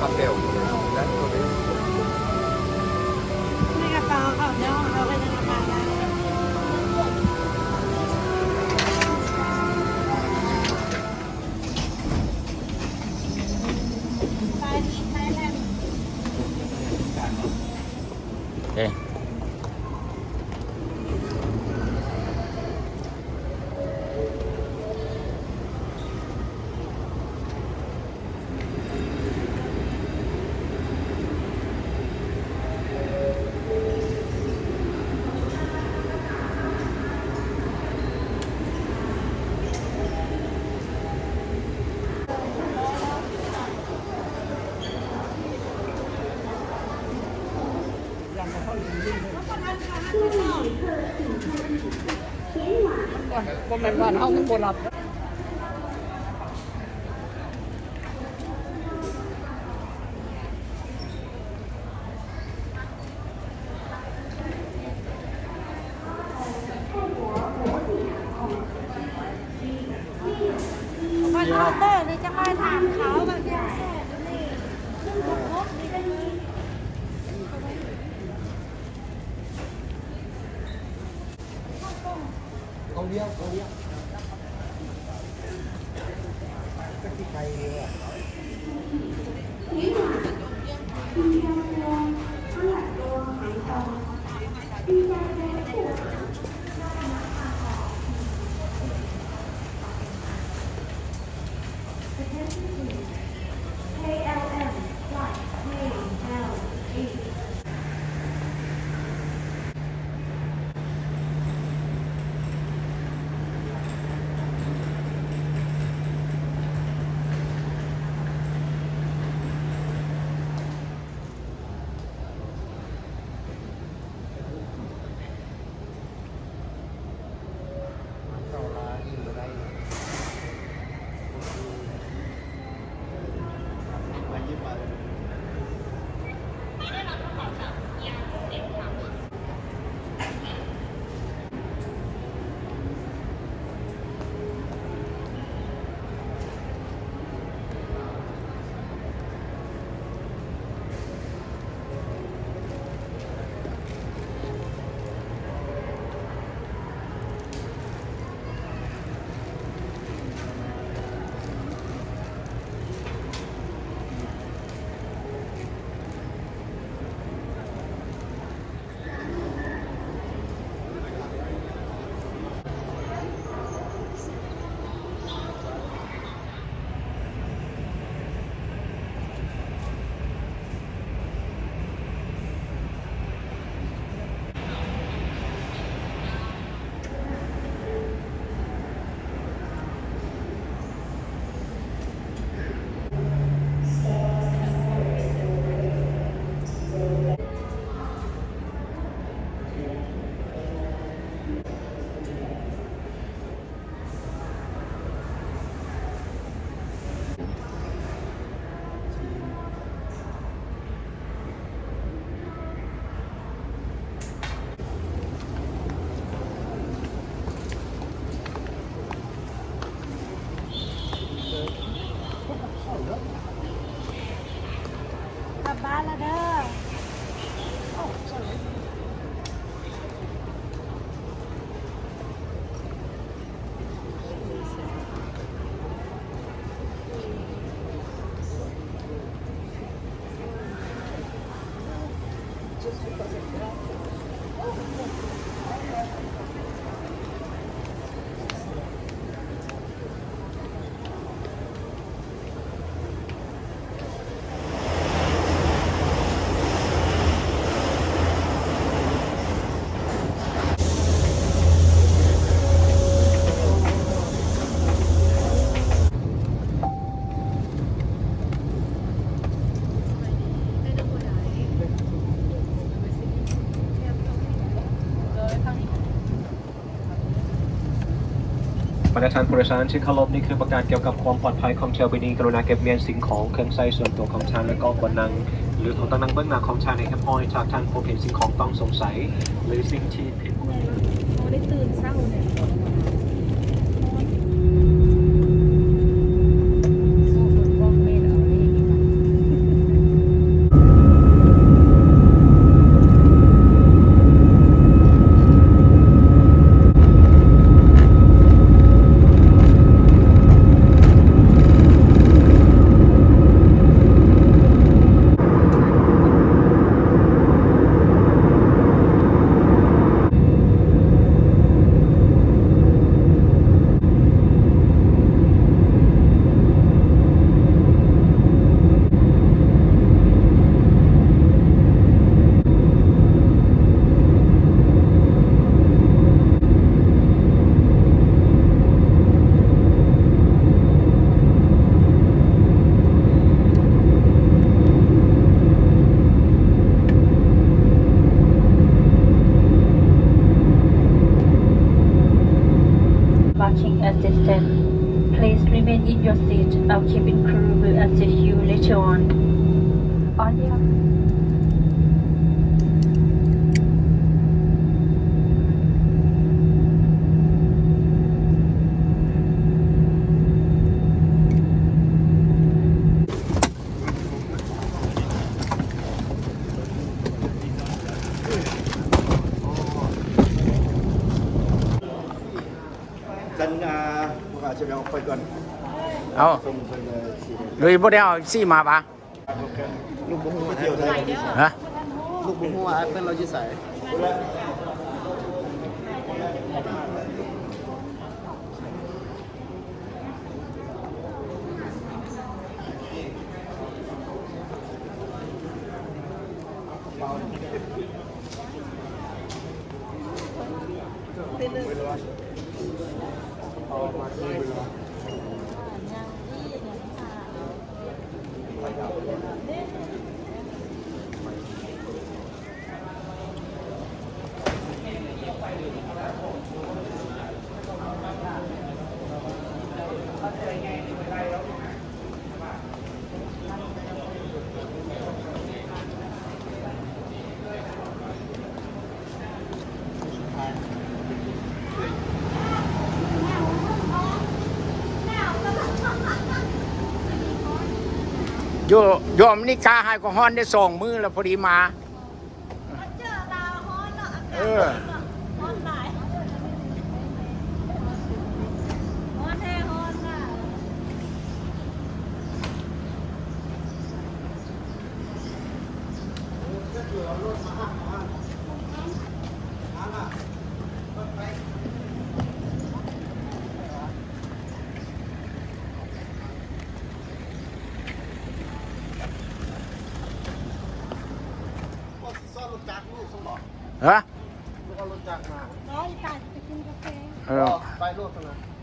Papel. ໃນກະເປົາເຂົາເຈົ້າເອົາໄວ້ໃນກະເປົາໄດ້. ບໍ່ແມ່ນບ້ານເຮົາມັນບໍ່ລັບ. ມັນອອເດີນີ້ຈະມາຖາມເຂົາວ່າເປັນແຊບນີ້ ເອົາລ້ຽວ ເອົາລ້ຽວ ຈັກຊິໄປດີວະ. Attention please. K L M flight K L eight. ກັບບ້ານລະເດີ.ບັນດາທ່ານຜູ້ໂດຍສານທີ່ເຄົາລົບ, ນີ້ຄືປະກາດກ່ຽວກັບຄວາມປອດໄພຂອງຖ້ຽວບິນນີ້. ກະລຸນາເກັບມ້ຽນສິ່ງຂອງເຄື່ອງໃຊ້ສ່ວນຕົວຂອງທ່ານ ແລະ ກໍບ່ອນນັ່ງ ຫຼື ຂອງຕານັ່ງເບື້ອງໜ້າຂອງທ່ານໃຫ້ຮຽບຮ້ອຍ. ຫາກທ່ານພົບເຫັນສິ່ງຂອງຕ້ອງສົງໄສ ຫຼື ສິ່ງທີ່ຜິດ ເຮົາໄດ້ຕື່ນເຊົ້າແລ້ວ ນອນ ນອນ Parking assistance. Please remain in your seat. Our cabin crew will assist you later on. On your ຊັ້ນ ອ່າ ພວກອາດຈະໄປອອກໄປກ່ອນ. ເອົາ ສົ່ງເພິ່ນ ເອີ ຊິ ໂດຍບໍ່ໄດ້ເອົາ ເອັຟ ຊີ ມາປະ? ລູກບໍ່ຮູ້ວ່າ ໄປທ່ຽວໄທ ຮະ? ລູກບໍ່ຮູ້ວ່າອ້າຍເພິ່ນລາວຢູ່ໃສ. ຢູ່ ຢູ່ອາເມລິກາ ໃຫ້ກໍຮ້ອນໄດ້ສອງມື້ແລ້ວ ພໍດີມາ. ມາເຈີລາວຮ້ອນເນາະ ອາກາດ ເອີ ຮ້ອນຫຼາຍ ຮ້ອນແທ້ ຮ້ອນຫຼາຍ. ພໍຊິຊ້ອນລົດຈັກລູກຊັ້ນບໍ? ຮະ? ລູກເອົາລົດຈັກມາ. ເອີ ໄປໂລດຊັ້ນນະ.